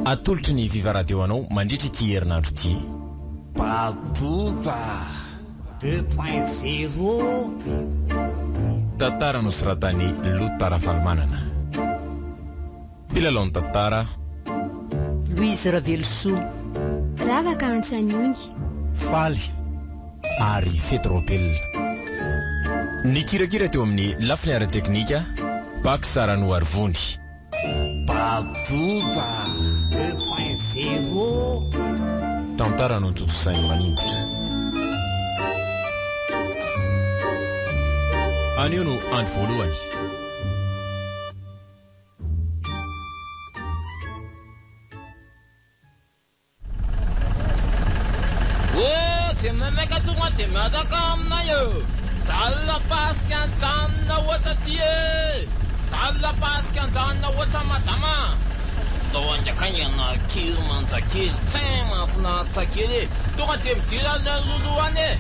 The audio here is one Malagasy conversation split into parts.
Atolotry ny Viva Radio anao mandritra ity herinandro ity. Badota 2.0. Tantara nosoratan'i Lota Rafalimanana. Mpilalao ny tantara. Louise Ravelosoa. Ravaka Antsaniony. Faly ary Fety Raobelina. Nikirakira teo amin'ny lafiny ara-teknika, Pax Ranoarivony. Badota 2.0. Tantara notontosain'i Maningotra. Anio no andro voalohany. Oh, ze maimaika tonga de miaraka aminay e! Dalina pasika anjanona ohatra ty e! Dalina pasika anjanona ohatra madama a! Ndao haingankaingana kely manja kely, tsin mahafinaritra kely e! Tonga de midira any alohaloha any e!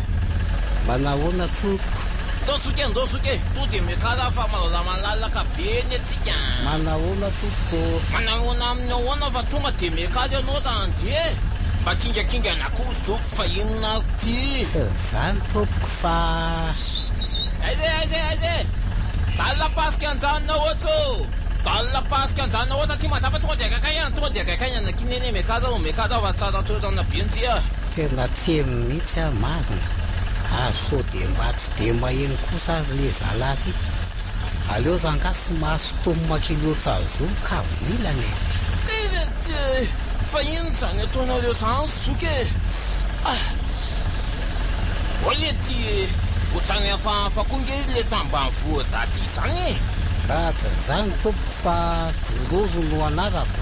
Manahoana tompoko? Ndao zoky e, ndao zoky e! Tonga de miakara fa malalaka be eny atsika a! Manahoana tompoko? Manahoana amin'ny ahoana fa tonga de miakara ianao Randy e! Mba kingakingana koa tompoko fa inona ary ty? Tsy izany tompoko fa. Aiza e, aiza e, aiza e! Dalina pasika anjanona ohatsa ô! Dalina pasika anjanona ohatsa ty mazava tonga de akaikaingana, tonga de akaikaingana akia neny e, miakara ô, miakara fa tsara toerana be ndry a! Tena tsy heno mihitsy aho marina ary sao dia mba tsy dia maheno kosa ary le zalahy ty. Aleo rangahy somary sontomina kely ohatran'izao ny kavin'ilany e! Tena tsy fa inona izany ataonareo izany zoky e! Ah! Hoy le ty ohatran'ny hafahafa koa nge le tambanivohitra aty izany e! Ka tsy izany tompoko fa Dororo no anarako,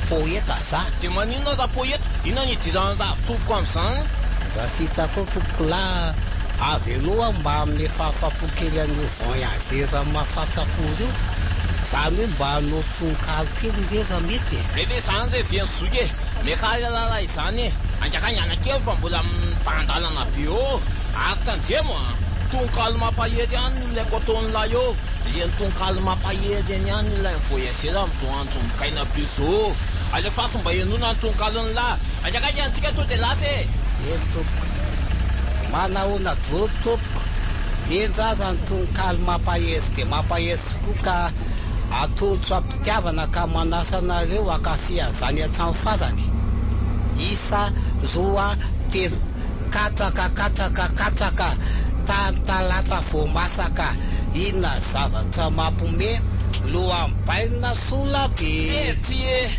poeta za. Dia maninona raha poeta? Inona no idiran'ny ravin-tsofiko amin'izany? Raha sitrako tompokolahy, avelao aho mba hanome fahafapo kely an'io voyageur mafatsa-po io. Izany hoe mba hanao tononkalo kely ve raha mety e? Mety izany re vian'i zoky e! Miakara ialahy izany e! Haingankaingana kely fa mbola mibahan-dalana be eo! Ary tandremo a! Tononkalo mampahery ihany no ilaiko ataon'ilay eo! Ireny tononkalo mampahery ireny ihany no ilain'ny voyageur amin'izao andro migaina be izao! Alefaso mba henoina ny tononkalon'lah! Haingankaingana tsika to dia lasa e! Eny tompoko. Manahoana daholo tompoko. Eny aza ny tononkalo mampahery dia mampahery tokoa ka atolotro am-pitiavana ka manasa anareo hankafy an'izany hatramin'ny farany. Isa, roa, telo. Katraka katraka katraka tany talata vao masaka inona zavatra mampome lohan'i bainina sola be. Fetsy e!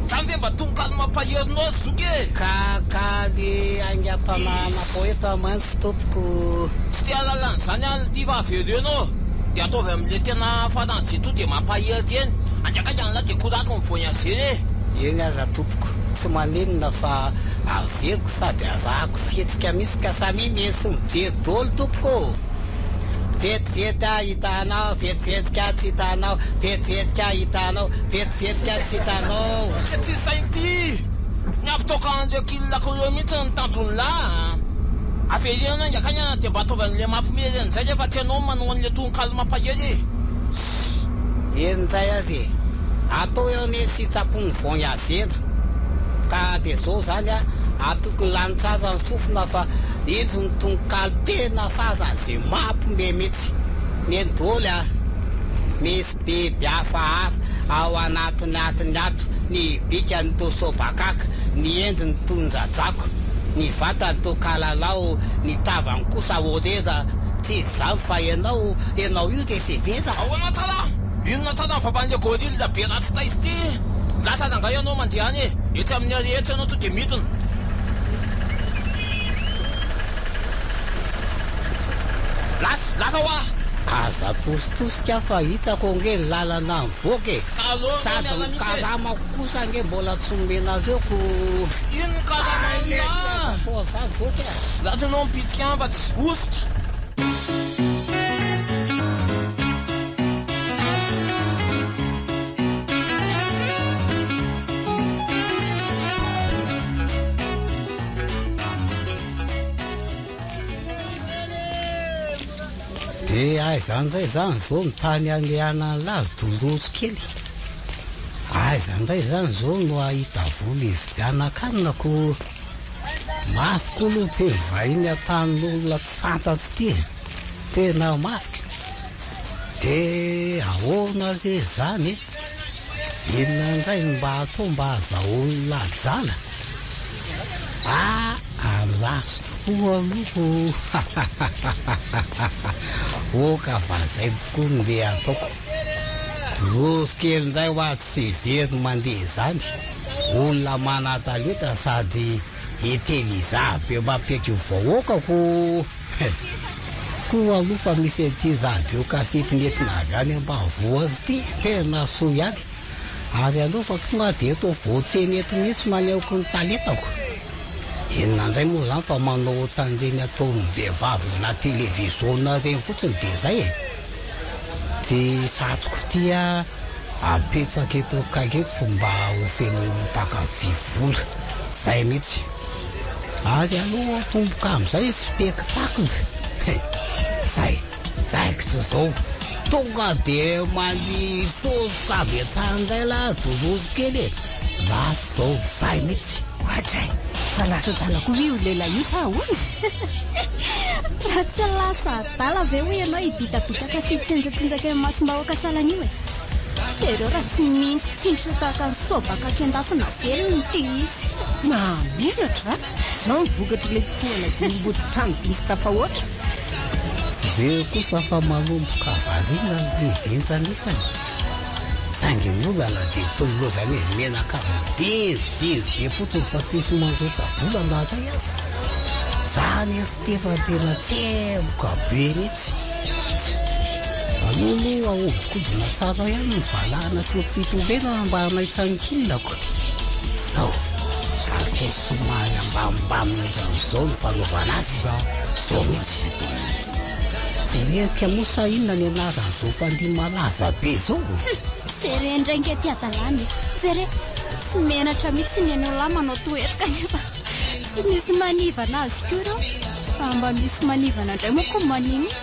Zany ve mba tononkalo mampahery nao ry zoky e! Ka ka ny aingam-panahana poeta mantsy tompoko. Tsy te hahalala an'izany aho ity fa avereno ô! Dia ataovy amin'ilay tena faran'izay to dia mampahery eny. Andrakaingana lahy dia korako ny voyager e! Eny aza tompoko, tsy maninona fa averiko sady arahako fihetsika mihitsy ka samia mihaino sy mijery dôly tompoko ô! Vetivety aho hitanao, vetivety ka tsy hitanao, vetivety ka hitanao, vetivety ka tsy hitanao. Ka tsy sainty! Ny hampitaoka an'ireo kililako ireo mihitsy no tanjon'lah a! Avereno haingakaingana dia mba ataovy an'ilay mampiomehy ireny indray rehefa tsy ianao no manao an'ilay tononkalo mampahery e! Ssss! Eny indray aza e! Atao eo anie ny sitrapon'ny voyagera ka dia zao zany a, atokony lany tsara ny sofina fa indro ny tononkalo tena farany ze mampime mitsy. Neny doly a! Misy biby hafahafa ao anatiny atiny ato, ny bikany toa sobakaka, ny endriny toy ny rajako, ny vatany toa kalalao, ny tavany kosa orera, tsy izany fa ianao, ianao io recevera. Ahoana tsara? Inona tsara ny vavan'ilay gorille be ratsy taiza ity? Lasa rangahy ianao mandeha any e! Etsy amin'ny rehetra ianao to dia midina. Lasa, lasa hoa! Aza atositosika fa hitako ange ny lalana mivoaka e! Ka aleo ianao Sady miala ny mihitsy e! karamako kosa ange mbola tsy nomenareo ko. Ino ny Aleo karamanao? aza atao an'izany zoky a! Lasa ianao mipitsika any fa tsy hosotra. Dia aiza indray izany izao ny tany andehanan'lah ry Dororo kely? Aiza indray izany izao no hahita vola hividianan-kanina ko mafy koa aloha ity mivahiny an-tanin'olona tsy fantatro ity e! Tena mafy. Dia ahoana re izany e? Inona indray no mba atao mba hahazahoan'ny lajana? Ah! Andraso tokoa aloha Oka fa zay tokoa no ndeha ataoko. Dororo kely indray hoa tsy very mandeha izany. Olona manan-talenta sady intelligent be mampiaiky ny vahoaka ko. Soa aloha fa misy an'ity radio kasety nentina avy any ambanivohitra ity, tena soa ihany. Ary aleo fa tonga dia eto afovoan-tsena eto mihitsy no anehoako ny talentako. Inona indray moa izany fa manao ohatran'ireny ataon'ny vehivavy na televiziona ireny fotsiny dia izay e. Ity satroka ity apetraka eto akaiky eto mba ho fenoin'ny mpankafy vola. Izay mihitsy. Ary aleo atomboka amin'izay spectacle. Izay. Zaiko tsy zao. Tonga de mandihy soroka avy hatrany indray lah dororo kely e. Ratsy zao, zay mihitsy. Oadray! Fa lasa adala koa ve io lehilahy io sa ahoana? Raha tsy lasa adala ve hoy ianao hibitabitaka sy hitsinjatsinjaka eo imasom-bahoaka salan'io e? Jereo raha tsy misy tsindrona tahaka ny sobaka kendasina velona ity izy. Mahamenatra a! Izao ny vokatr'ilay fifohana volom-boditrano diso tafahoatra. Jereo kosa fa manomboka variana ny ventan'isany. Saingy ny olana dia toy lozan'izy mianakavy mideridery be fotsiny fa tsisy mandrotsa-bola na iray aza. Za anefa ity efa tena tsemboka be mihitsy. Aleo aloha ahodikodina tsara ihany ny valahana sy ny fitombenana mba hanaitra ny kilako. Zao, atao somary ambanimbany ohatran'izao ny fanaovana azy. Zao mihitsy. Voherika moa sa inona ny anaran'izao fandihy malaza be izao? Jere indray nge ty hadalana e! Jere! Tsy menatra mihitsy ny anao lahy manao toherika nefa tsy misy manivana azy koa ireo. Raha mba misy manivana indray moa koa maninona?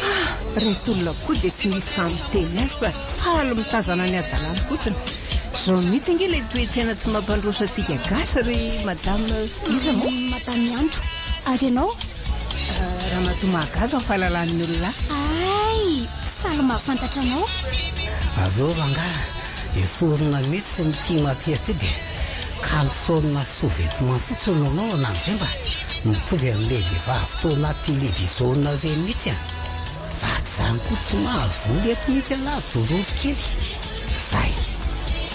Ah! Reto olona koa dia tsy misy sahy miteny azy fa faly mitazana ny hadalany fotsiny. Izao mihitsy ange ilay toe-tsaina tsy mampandroso antsika gasy ry madame iza moa? Madame Mianto. Ary ianao? Ramatoa mahagaga ny fahalalan'ny olona ahy. Hay! Faly mahafantatra anao. Avy eo rangahy esorina mihitsy ny ity matière ity dia caleçon sy sous-vêtement fotsiny no anaovana amin'izay mba mitovy amin'ilay vehivavy tao anaty televiziona ireny mihitsy an! Raha tsy izany koa tsy mahazo vola eto mihitsy ialahy dororo kely. Zay.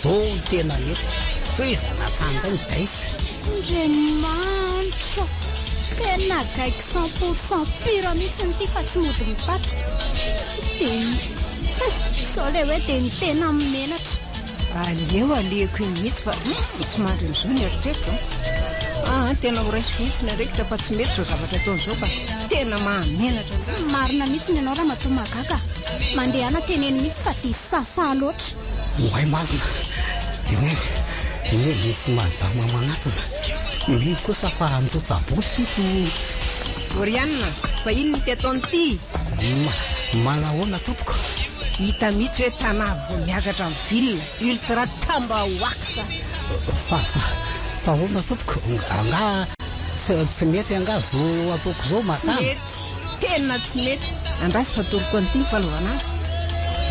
Zao no tena mety. Tohizana hatrany indray ny baisse. Andriamanitra ô! Tena gaigy cent pour cent pure mihitsy ity fa tsy mody mipaka. Dia izao ilay hoe dia ny tena menatra. Aleo alehako eny mihitsy fa tsy mandry amin'izao ny eritreritro a. Aa tena ho raisiko mihitsy ny andraikitra fa tsy mety izao zavatra ataony izao fa tena mahamenatra mihitsy. Marina mihitsy ny anao ramatoa mahagaga a. Mandehana teneno mihitsy fa diso sahasaha loatra. Oay marina! Eny eny misy madama manatona. Mino kosa fa handrotsa-bola ity ko. Oriana, fa inona ity ataony ity? Ma, manahoana tompoko? Hita mihitsy hoe Tana vao miakatra amin'ny ville, ultra tambahoax. Fa, fa, fa ahoana tompoko? Angaha tsy, tsy mety angaha zo ataoko zao Tsy madama? mety, tena tsy mety. Andraso fa atoroko an'ity ny fanaovana azy.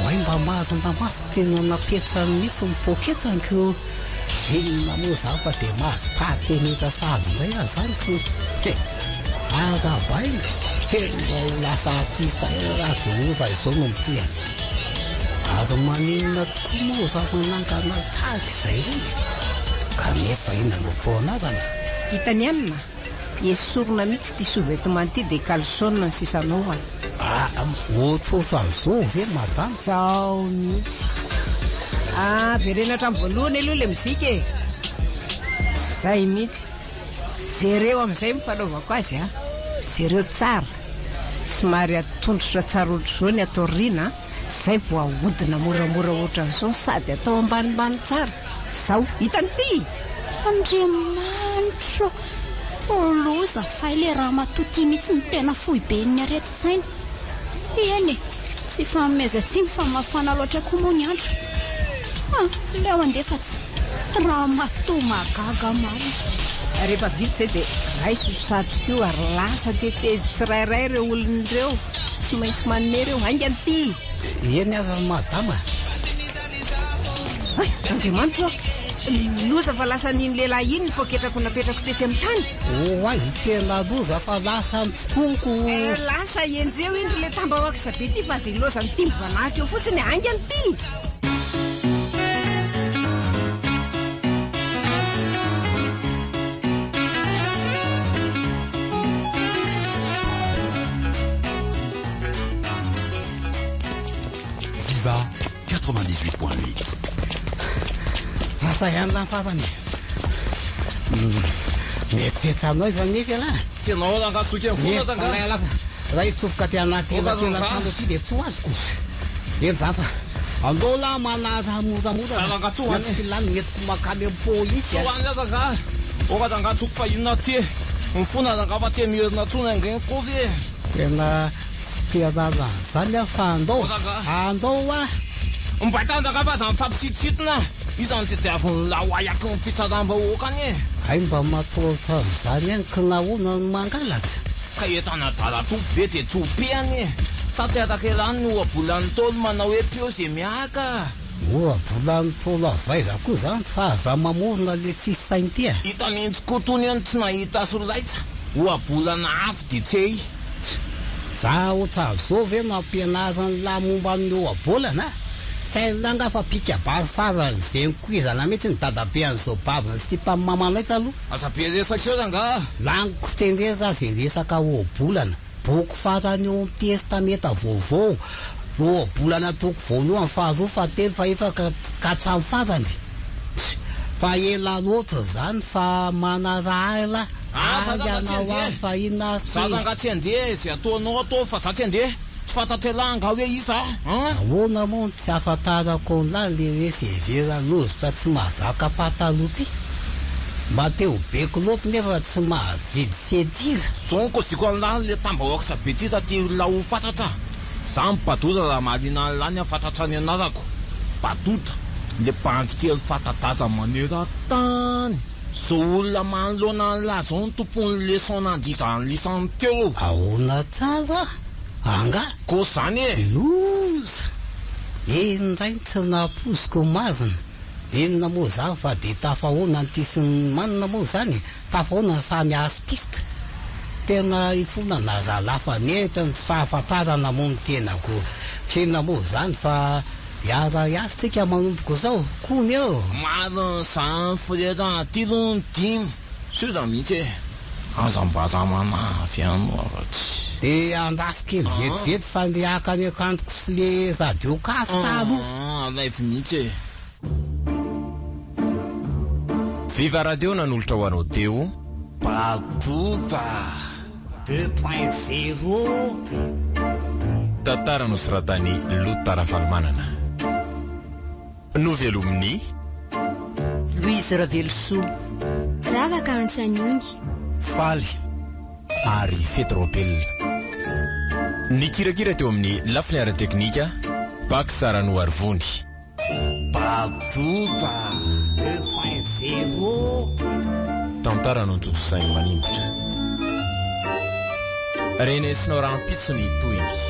Oay mba marina mafy tena napetrany mihitsy ny poketsany ko. Inona moa izany fa dia mahazo pateneta sahady indray aho izany ko he! Arahabaina! Tena ho lasa artista ela raha Jehovah izao no mitohy an! Ary maninona tokoa moa raha manangana tahaka izay ireny? Kanefa inona no atao anarany? Hitan'i Anna? Esorina mihitsy ity sous-vêtement ity dia caleçon ny sisa anaovana. Ah, ohatrohatran'izao ve madama? Zao mihitsy. Ah, avereno hatramin'ny voalohany aloha ilay mozika e. Zay mihitsy. Jereo amin'izay ny fanaovako azy a. Jereo tsara. Somary atondrotra tsara ohatr'izao ny ato aoriana a. Zay vao ahodina moramora ohatran'izao sady atao ambanimbany tsara. Zao, hitan'ity? Andriamanitra ô! Loza fay le ramatoa ty mihitsy no tena foiben'ny aretin-tsaina. Eny e, tsy ifanomezan-tsiny fa mafana loatra koa moa ny andro. Ah, leo andefa tsy ramatoa mahagaga marina. Rehefa vita izay dia raiso io satroka io ary lasa tetezo tsirairay ireo olona ireo. Tsy maintsy manome ireo. Haingana ity! Eny aza ry madama. Hay, Andriamanitro a! Loza fa lasan'iny lehilahy iny ny poketrako napetrako tetsy amin'ny tany. Oay, tena loza fa lasany tokoa ko. Eh, lasa enjeho iny ry le tambahoaksa be ty fa aza ilaozan'ity mibanahaka eo fotsiny, haingana ity! Viva 98.8. Lasa ihany lany farany. Mieritreritra anao izy mihitsy ialahy. Tena ao rangahy zoky am vola rangahy. Raha izy tsofoka aty anaty elakelan-trano aty dia tsy ho azoko. Eny izany fa andao lahy manara moramora. Za rangahy tsy ho any. Tsy lany mety tsy mankany am polisy. Tsy ho any aho rangahy. Oka rangahy zoky fa inona ty e. Mifona rangahy fa tsy miherina intsony ange kofy e. Tena tsy te hanala an'izany aho fa andao. Andao hoa. Mba tandaka fa aza mifampitsititsitona. Iza no tediavin'ny laoaiaky ny fitsaram-bahoaka any e? Hay mba matahotra an'izany ihany ka nahoana no mangalatra? Ka entana adala tompo ve dia tsy ho pehany e? Sa tsy araka elah ny ohabolan'ny Ntaolo manao hoe peo ze miaka? Ohabolan'ny Ntaolo avy aiza koa izany fa aza mamorona le tsisy saina ity a! Hita mihitsy koa tony anie tsy nahita solaitra, ohabolana avy dia tsy hay. Za otran'zao ve no ampianarin'lah momba ny ohabolana a? Tsy hain'lah nga fa mpikabary farany ze nikoizana mihitsy ny dadabe an'izao bavin'ny sipan'i mamanay taloha. Aza be resaka eo rangaha. Laniko tendrena ze resaka ohabolana. Boky farany eo amin'ny testamenta vaovao, ohabolana toko voalohany, faharoa, fahatelo, fahefatra ka hatramin'ny farany. Fa ela loatra izany fa manaraha ahy lah. Ah za ranga tsy Haingana ho andeha ahy fa inona ary Za ty. ranga tsy andeha e, ze ataonao ataovy fa za tsy andeha. Tsy fantatr'elah angaha hoe iza aho an? Ahoana moa no tsy ahafantarako an'lah le resevera lozitra tsy mahazaka pataloha ty? Mba te ho be kilaoty nefa tsy mahavidy ceinture. Zao ny kôziko an'lah le tambahoaksa be ty raha ty olona ho fantatra. Za mibadoda raha mahaliana an'lah ny hahafantratra ny anarako. Badoda, le bandy kely fanta-daza maneran-tany. Zao olona manoloana an'lah zao no tompon'ny leçon nandizan'ny lisany teo. Ahoana tsara angaha? Kôzy zany e! Loza! Eny indray no tsy nampoiziko marina. Inona moa izany fa dia tafahoana an'ity sy ny manina moa izany e! Tafahoana ny samy artiste. Tena ifonana zalahy fa nety ny tsy fahafantarana moa ny tenako. K'inona moa izany fa hiara-hiasa tsika manomboka izao kony eo. Marina izany frera aty aloha ny dimy. Sur mihitsy e! Aza mba za manavy ihany moa fa tsy. Dia andraso kely vetivety fa ndeha haka ny akanjoko sy le radio cast aloha. Aa alaivo mihitsy e! Viva Radio nanolotra ho anao teo. Badoda 2.0. Tantara nosoratan'i Lota Ravalomanana. Novelomin'i. Louise Ravelosoa. Ravaka Antsaniony. Faly ary Fety Raobelina. Nikirakira teo amin'ny lafiny ara-teknika, Pax Ranoarivony. Badoda 2.0. Tantara notontosain'i Maningotra. Renesinao rahampitso ny tohiny.